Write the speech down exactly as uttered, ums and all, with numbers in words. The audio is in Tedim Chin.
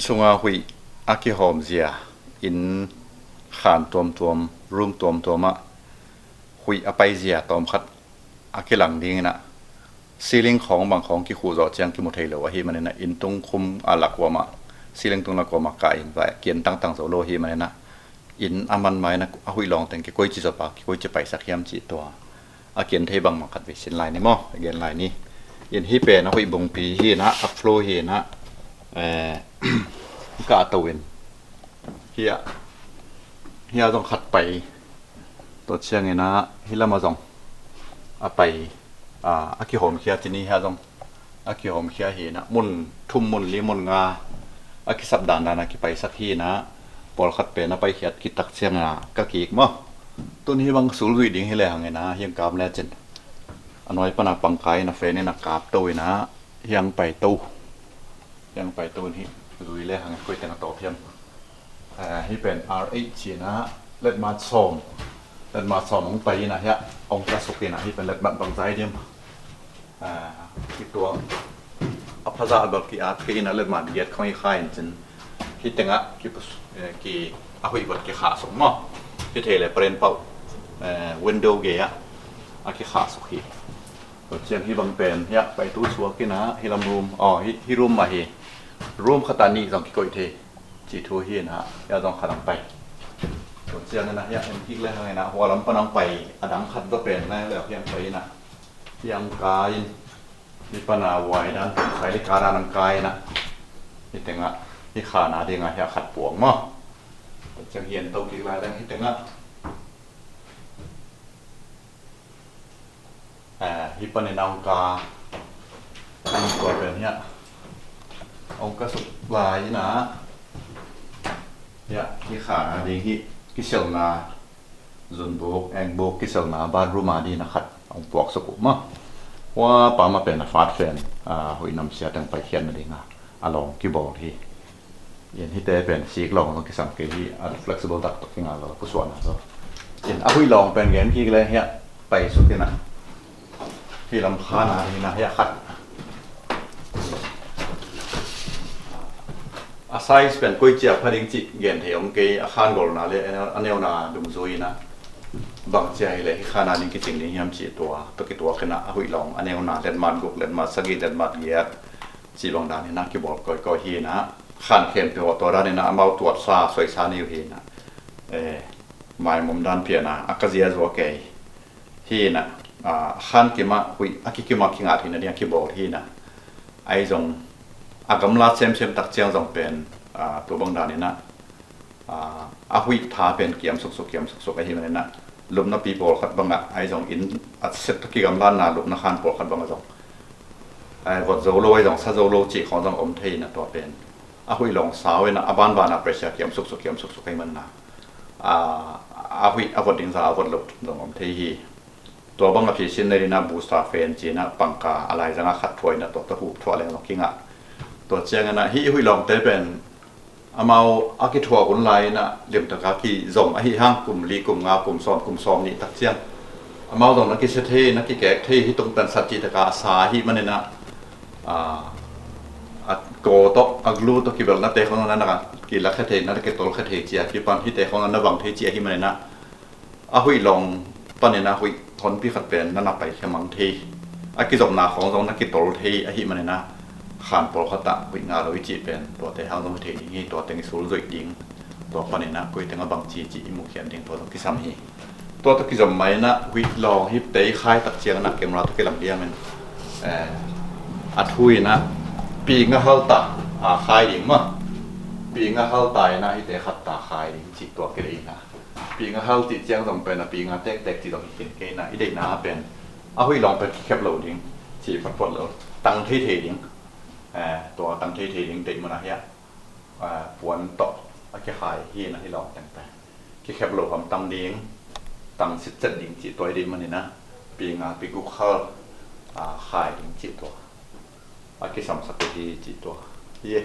Sunga huih a kihawm zia, inn khan tuamtuam, room tuamtuam ah huih a pai zia tawm khat a kilang dingin ah, ceiling khawng bang khawng kikhuh zawh ciang kimu thei lo ahih manin ah, inn tung khum a lak kuamah, ceiling tung lak kuamah kah in vai kian tangtang zo lo ahih manin ah, inn a man ma-in ah a huih lawng teng kikoici zawpa, kikoici paisak hiam cih tua a kian thei bangbang khat vei sin lai ni maw, a gen lai ni. Inn hih pen a huih bungpi hi-in ah, a floor hi-in ah, eh, kah to in, hiah, hiah zong khat pai. Tua ciangin ah hih lamah zong a pai, ah, a kihawmkhia, cini hiah zong a kihawmkhia hi-in ah, mun thum, mun li, mun nga a kisap dandan a kipaisak hi-in ah, pawlkhat pen a paikhiat khit tak ciangin ah ka kik maw. Tun hih bang sulzuih ding hi lehangin ah, hiang kap lecin a nuai pana pangkai in a fan in a kap to in ah, hiang pai to. Hiang pai to in hih zui lehangin koi teng a tawp hiam. Ah, hih pen R eight ci-in ah letmat sawm, letmat sawm hong pai in ah, hiah hong kasuk in ah, hih pen letmat bangzah diam. Ah, kituang a phazah bel ki-at kei in ah, letmat giat khawng hi kha in cin, hih tengah ki, eh, ki, a huih vot kikhah suk maw. Hih thei le paren pauh, eh, window gei ah a kikhah suk hi. Tua ciang hih bang pen hiah paitu suak in ah, hih lam room, aw, hih, hih room mah hi. Room khat ah nih zong kikoih thei cih thu hi-in ah, hiah zong khat hong pai. Tua ciangin ah hiah en kik lehangin ah, hua lam pan hong pai a dang khat zaw pen na le hiang pai in ah, hiang kai in, hih pana uai dan, sai li ka dan hong kai in ah, hih tengah, hih khan a dingah hiah khat puak maw. Tua ciang hian to kik lai leng hih tengah, eh, hih panin a hong ka, hong ka pen hiah hong kasuk lai in ah, hiah, hih khan a ding hih kiselna, zunbuk, engbuk kiselna bathroom a dingin ah khat hong puaksuk uh maw. Hua pa mah pen a fat fan, ah, huih namsia teng paikhiatna dingin ah a lawng kibawl hi. Inn hihte pen sik lawng zong kisam kei hi, a flexible taktak kinga lo, pusuahna zaw. Inn a huih lawng pen gen kik leng hiah paisuk in ah, hih lam khan a dingin ah hiah khat. A size pen koici a pha ding cih gen thei om kei, a khan golna le a neuna dungzui in ah, bangci a hi leh hih khan a ding kicing ding hiam cih tua tawh kituak in ah, a huih lawng a neuna letmat guk, letmat sagih, letmat giat cih bang dan in ah kibawl kawikawi hi-in ah, khan khempeuh tua dan in ah amau tuatsa, soisa ni uh hi-in ah, eh, maimom dan pian a, a ka ziazua kei hi-in ah, ah, khan kim ah huih a kikim a kinga theihna ding a kibawl hi-in ah, ahi zong a gamla semsem tak ciang zong pen, ah, tua bang dan in ah, ah, a huih tha pen kiam suksuk, kiam suksuk ahih manin ah, lupna pi pawlkhat bangah, ahi zong inn a set tawh kigamlatna lupna khan pawlkhat bangah zong, ah, vot zo lo, ahi zong sa zo lo cih khawng zong om thei in ah, tua pen a huih lawng sau in ah, a banban ah pressure kiam suksuk, kiam suksuk ahih manin ah, ah, a huih a vot ding za a vot lo zong om thei hi. Tua bang a phisin nei in ah booster fan ci-in ah pangka a laizang a khat thuah in ah, tua tawh hup thuah leng zong kingah. Tua ciangin ah hih huih lawngte pen amau a kithuah hun lai in ah limtak a kizom ahih hang, kum li, kum nga, kum sawm, kum sawm nih tak ciang amau zong na kisia thei, na kikek thei, hih tung pen sat cih tak a a sa ahih manin ah, ah, a kaw tawh, a glue tawh kibelhnate khawng na, na kilakkhia thei, na kitolkhia thei ci a kipan, hihte khawng na vang thei ci ahih manin ah, a huih lawng panin ah huih honpi khat pen na na paikhia mang thei, a kizopna khawng zong na kitol thei ahih manin ah, khan pawlkhat ah huih ngah lo i cih pen tuate hang zong hi thei ding hi. Tua teng i sulzuih ding, tua panin ah koi teng a bangci cih i mukhiat ding, tua zong kisam hi. Tua tawh kizom mah in ah huih lawng hihte i khai tak ciangin ah camera tawh kilang diamin, eh, a thu in ah ping a hal ta a khai ding maw. Ping a hal ta in ah hihte khat ta khai ding cih tua kideih in ah, ping a hal cih ciang zong pen a ping a tektek cih zong hi khin kei in ah, i deihna pen a huih lawng pen kikhep lo ding, cih photphot lo, tang theithei ding. Eh, tua tang theithei ding deih mun ah hiah, eh, puan tawh a kikhai hi in ah, hih lawng teng pen kikhep lo hamtang ding, tang sitset ding cih tua i deih manin ah, ping a ping guk hal, ah, khai ding cih tua a kisamsak uh hi cih tua hi.